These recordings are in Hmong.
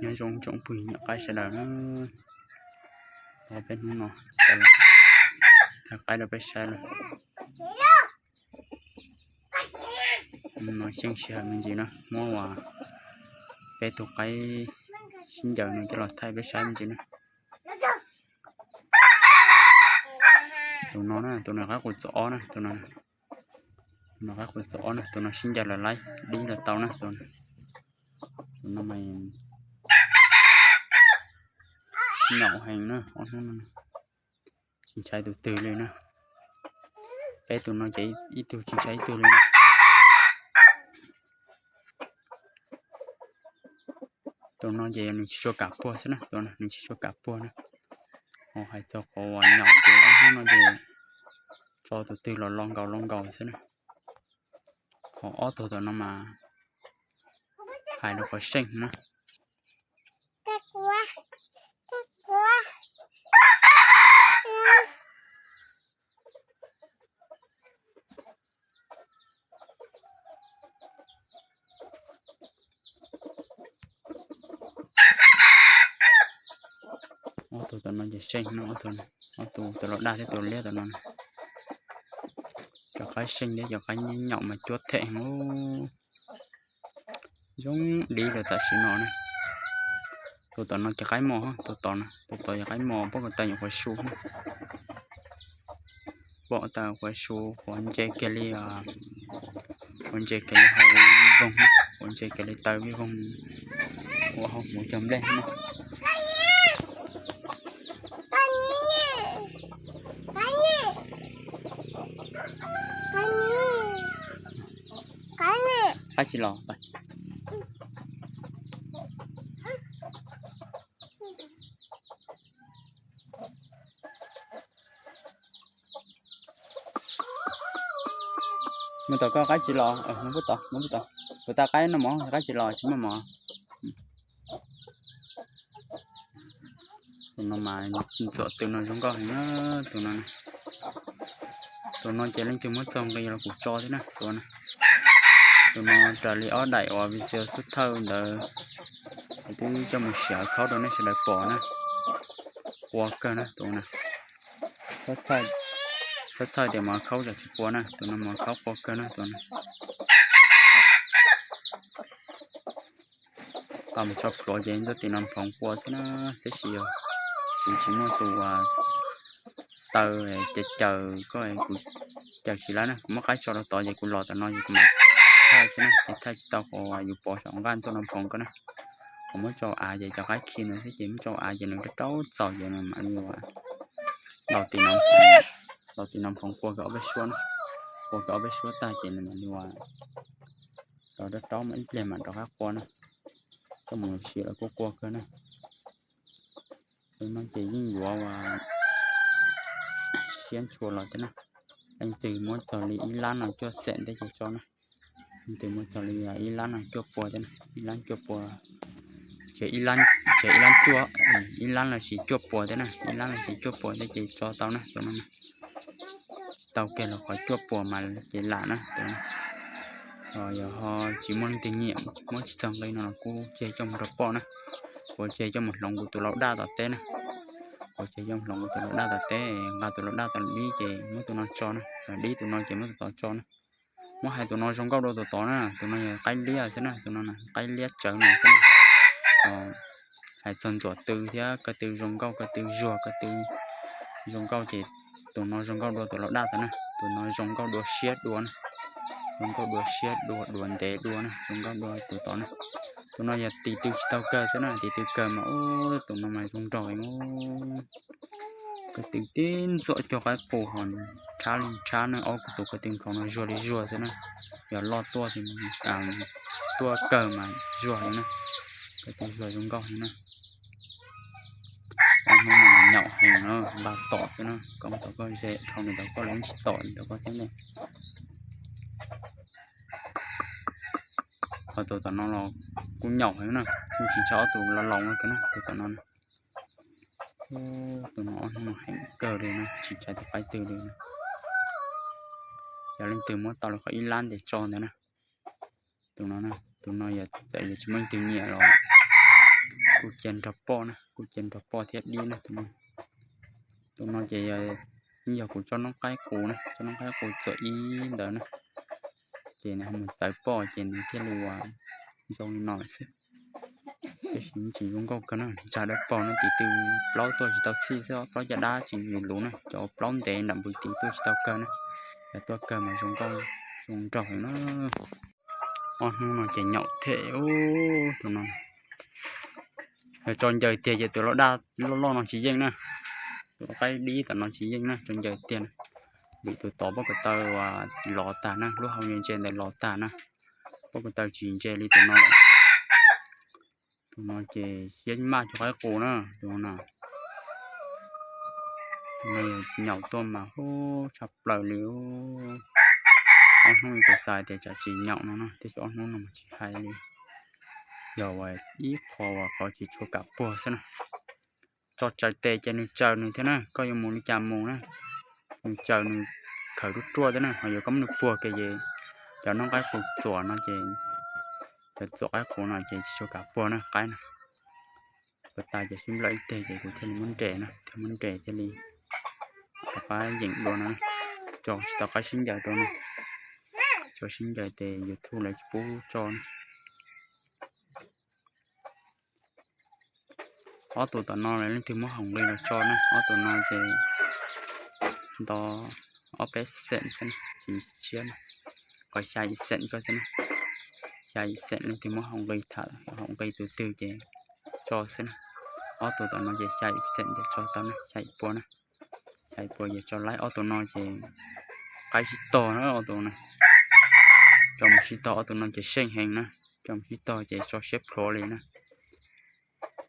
Nyob zoo tsoom phooj ywg nyuam qaib sawv daws na, tau peb hnub no thaij qaib rau peb saib lawm. Hnub no xyeej sij hawm me ntsis na, muab uas peb tug qaib sib ncaws no coj los thaij peb saib me ntsis na. Tus no na, tus no qaib qus txom ob na, tus no, tus no qaib qus txom ob na, tus no sib ncaws los laib dib los tau na, tus no, tus no mas nyaum heev na, ob hnub no tsis ntshai tus twg li na. Peb tus no ces ib tug tsis ntshai ib tug li na. Tus no ces nws tsis tshua kam puag xwb na, tus no nws tsis tshua kam puag na. Ho hais txog qhov uas nyaum ces ob hnub no ces tso tus twg los lo nkaus lo nkaus xwb na. Ho ob tug tom no mas hais rau qhov seej na. Ob tug tom no ces seej no, ob tug, ob tug tus laus daj thiab tus liab tom no. Cov qaib seej thiab cov qaib nyaum mas cuab them heev. Zoo dib rau tam sim no na. Tus tom no ces qaib mos, tus tom no, tus tom ces qaib mos, pom ko taw nyuam qhuav su na. Pom taw qhuav su, qhuav ntse kiag li, qhuav ntse kiag li hauv vij voog, qhuav ntse kiag li taw vij voog ua hauv hmuv cog nplej na. Qaib tsis los. Mus tom koj, qaib tsis los, mus pub tod, mus pub tod. Kuv tas qaib no mov, qaib tsis los tsis muaj mov. Tus no mas ntxuam tw no zoo nkauj heev na, tus no. Tus no ces leej twg muab txog nqi los kuv tso thiab na, tus no. Tus no raws li ob daim uas video xub thawj ntawd, kuv twb coj mus siav khaub rau nej sawv daws pom na. Qua kawg na tus no. Txhob txhawj tias mov khaub zam tsis qua na, tus no mov khaub qua kawg na tus no. Tau mus tso plhuav ces nyob tim no nphoov qua xwb na, tab sis yog kuv tsis muaj tus taw caws caws koj, kuv caws tsis laib na, kuv muab qaib tso rau tod ces kuv los tom no ces kuv mam thaij xwb na, ces thaij tsis tau qhov yus pov saum nqaj ntxuaj no nphoov koj na. Kuv muab tsau av ces cov qaib khi ntawd thiab ces muab tsau av ces nws rau rau txaus ces nws mam li ua. Los tim no nphoov qua kiag ob peb suab na, qua kiag ob peb suab tag ces nws mam li ua. Rau rau rau mas ib pliag mam rov qab qua na. Koj mus sim los kuj qua kawg na. Tus no ces yeej yuav ua siab ntshua los thiab na. Leej twg muab txog li ib lab no cuaj xeem thiab ces tso na. Leej twg muab txog li ib lab no cuaj pua thiab na, ib lab cuaj pua, ces ib lab, ces ib lab cuaj, ib lab los sis cuaj pua thiab na, ib lab los sis cuaj pua thiab ces tso tau na tus no. Tsis tau kiag los qhov cuaj pua mas ces lam na tus no. Yog ho tsis muaj leej twg nyiam, muab tsis txog nqi no los kuj tseg coj mus rau poj na. Kuv tseg coj mus hloov kuv tus lau daj tom teb na. Kuv tseg coj mus hloov kuv tus lau daj tom teb, nqa tus lau daj tom dib ces muab tus no tso na, dib tus no ces muab tus tod tso na. Muab hais tus no zoo nkauj dua tus tod na, tus no yog qaib liab xwb na, tus no qaib liab tsawv no xwb na. Hais txog ntxuam tw thiab ko tw zoo nkauj, ko tw zuag, ko tw zoo nkauj ces tus no zoo nkauj dua tus lau daj tod na, tus no zoo nkauj dua siab dua na, zoo nkauj dua siab dua, dua ntev dua na, zoo nkauj dua tus tod na. Tus no yog tis tw tsis tau kawg xwb na, tis tw kawg mas ub tus no mas zoo nraug heev. Ko tw tib ntxuam cog qaib qus ho tshab li tshab na, ob tus ko tw nkhaus no zuag li zuag xwb na. Yog loj tuaj, tuaj kawg mas zuag heev na, ko tw zuag zoo nkauj heev na. Ob hnub no mas nyaum heev na, nqa tom xwb na, koj mus tom koj ze dhau nws tom koj los yeej tsis tom nws tom koj thiab ne. Ho tus tom no los kuj nyaum heev na, kuj tsis ntshai ob tus laus laus no thiab na, tus tom no na. Tus no ob hnub no heev kawg li na, tsis ntshai tus qaib twg li na. Yog leej twg muab tau li qhov ib lab ntes tso ntawd na. Tus no na, Tus no yog txawm yog tsis muaj leej twg nyiam los kuj cia nrog poj na, kuj cia nrog poj thiab dib na. Tus no ces yeej yog kuv tsob noob qaib qus na, tsob noob qaib qus txuam ib ntawd na. Ces nws ho mus txawv poj ces nws thiaj li ua zoo li no xwb. Tab sis tseem zoo nkauj kawg na, ntsa dawb paug no, tiv tw plaub tuaj tsis tau txhij xwb, plaub caj dab tseem luv luv na, cov plaub ntev nram npus tiv tuaj tsis tau kawg na. Yog tuaj kawg mas zoo nkauj zoo nraug heev na. Ob hnub no ces nyaum thiab tus no. Yog tso ncaws tiag ces tus lau daj loj loj no tsis yeej na, tus lau qaib dib tom no tsis yeej na, tso ncaws tiag na. Vim tus tod pob ko taw uas lov tag na, lub hau ntse ntawd lov tag na, pob ko taw tsis ntse li tus no. Tus no ces siab maj cov qaib qus na, tus no. Tus no nyaum tuaj mas hu tshaj plaws li. Ob hnub tus xav tias tsam tsis nyaum no na, tiam sis ob hnub no mas tsis hais li. Yog ua ib qho uas qhov tsis tshua kam puag xwb na. Tso tsaws tes ces nws tsaws nws thiab na, koj yuav mus li cas mus na. Nws tsaws nws khaws ruaj ruaj thiab na, ho yuav koj muab nws puag kiag ces cov noob qaib qus txuam no ces, cov txuam qaib qus no ces tsis tshua kam puag na qaib na. Tsuas tas ces sib nplawm ib teg ces kuv thiaj li muab nres na, thiaj muab nres thiaj li rov qab yeem dua no na. Tso tsis tau qaib sib ncaws rau no, tso sib ncaws ces YouTube lawv tsis pub tso na. Ob tug tom no leej twg muab haum nqi los tso na, ob tug no ces nto ob peb xeem xwb na, tsis tshiab na, kom xya yim xeem ko xwb na. Xya yim xeem leej twg muab haum nqi tham, haum nqi tus twg ces tso xwb na. Ob tug tom no ces xya yim xeem ces tso tau na, xya yim pua na. Xya yim pua ces tso laib. Ob tug no ces qaib sib tog na, ob tug na. Cov mus sib tog ob tug no ces seej heev na, cov mus sib tog ces tso siab plhuav li na.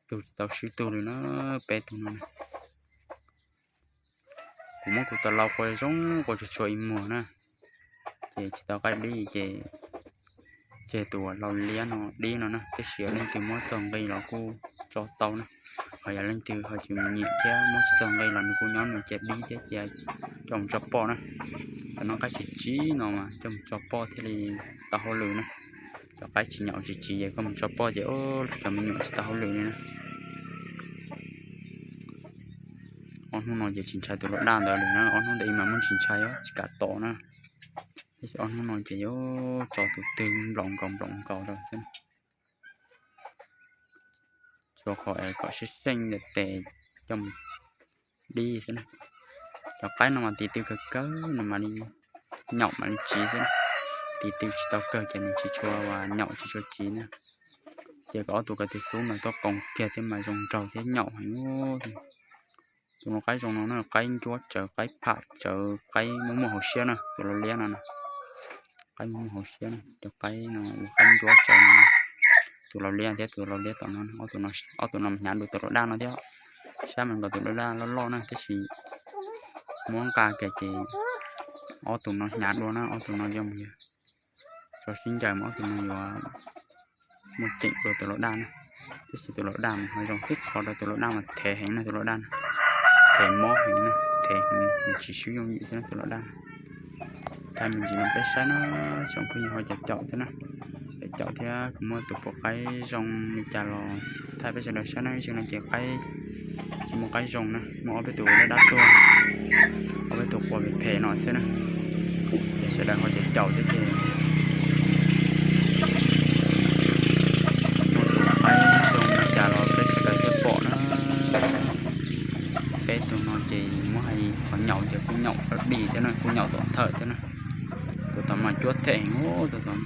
Tug tsis tau swb tug li na, peb tug no na. Kuv muab kuv tus lau qua zoo qua tsuag tsuag ib muag na, ces tsis tau qaib dib ces tseg tus lau liab no dib no na, tab sis yog leej twg muab txog nqi los kuj tso tau na. Ho yog leej twg ho tsis nyiam thiab muab tsis txog nqi los nws kuj nyob nws cia dib thiab cia coj mus tso poj na. Cov noob qaib tsis tsib no mas coj mus tso poj thiaj li tau hauj lwm na. Cov qaib tsis nyaum tsis tsib ces koj mus tso poj ces cov me nyuam tsis tau hauj lwm li na. Ob hnub no ces tsis ntshai tus lau daj ntawd li na, ob hnub ntawd ib mas muab tsis ntshai os, tsis kam tom na. Tab sis ob hnub no ces yuav tso tus twg nplaum nkaus nplaum nkaus rau xwb. Tsuas qhov es kom seej seej tes coj mus dib xwb na. Cov qaib no mas tiv tw kawg kawg nws mam li nyaum mam li tsiv xwb na. Tiv tw tsis tau kawg ces nws tsis tshua nyaum tsis tshua tsiv na. Ces kom ob tug ko tw xub mas tuaj qoos kiag thiab mas zoo nraug thiab nyaum heev. Tus no qaib zoo no na, qaib ncuab tsawv, qaib pham tsawv, qaib muaj muaj hauv siab na, tus lau liab no na. Qaib muaj muaj hauv siab na, cov qaib no ua qaib ncuab tsawv no. Tus lau liab thiab tus lau liab tom no, ob tug no hnyav dua tus lau daj no thiab. Sab me nkaus tus lau daj loj loj na, tab sis muab nqa kiag ces ob tug no hnyav dua na, ob tug no zoo yog tso sib ncaws mas ob tug no yuav muaj ceem dua tus lau daj na. Tab sis tus lau daj mas ho zoo tib qho rau, tus lau daj mas thev heev na, tus lau daj na, thev mob heev na, thev heev, nws tsis swb yooj yim xwb na tus lau daj na. Thaij me ntsis no peb saib na, tsoom phooj ywg ho caum caum thiab na, caum caum thiab kuv muaj tus puas qaib zoo li cas los thaij peb sawv daws saib na. Ib zaug no ces qaib tsis muaj qaib zoo na, muaj ob peb tus daj dab tuag, ob peb tus quas phem phem no xwb na. Ces sawv daws ho caum caum thiab ces muaj tus qaib zoo li cas los peb sawv daws thiaj pom na. Peb tus no ces muab hais qhov nyaum ces kuj nyaum lawm dim thiab na, kuj nyaum tom thawj thiab na. Tus tom mas cuab them heev, tus tom